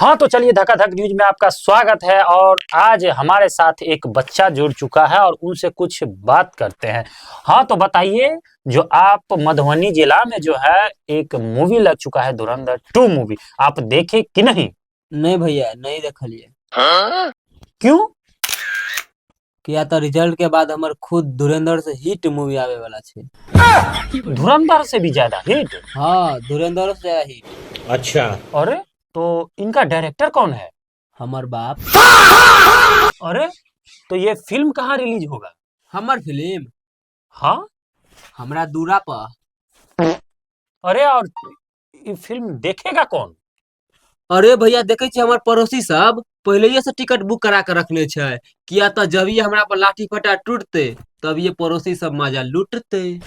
हाँ तो चलिए, धकाधक न्यूज में आपका स्वागत है और आज हमारे साथ एक बच्चा जुड़ चुका है और उनसे कुछ बात करते हैं। हाँ तो बताइए, जो आप मधुबनी जिला में जो है एक मूवी लग चुका है, धुरंधर 2 मूवी, आप देखे कि नहीं? नहीं भैया, नहीं देखलिए। क्यों? किया तऽ रिजल्ट के बाद हमर खुद धुरंधर से हिट मूवी आवे वाला छै। धुरंधर से भी ज्यादा हिट? हाँ, धुरंधर से ज्यादा हिट। अच्छा। अरे, तो इनका डायरेक्टर कौन है? हमर बाप। अरे, तो ये फिल्म कहाँ रिलीज होगा? हमर फिल्म? हाँ। हमरा दूरा पर। अरे, और ये फिल्म देखेगा कौन? अरे भैया, देखै छी, हमर पड़ोसी सब पहिलेये से टिकट बुक करा के रखने छै, किया तऽ जब ये हमरा पर लाठी फटा टूटते, तब ये पड़ोसी सब मजा लूटते।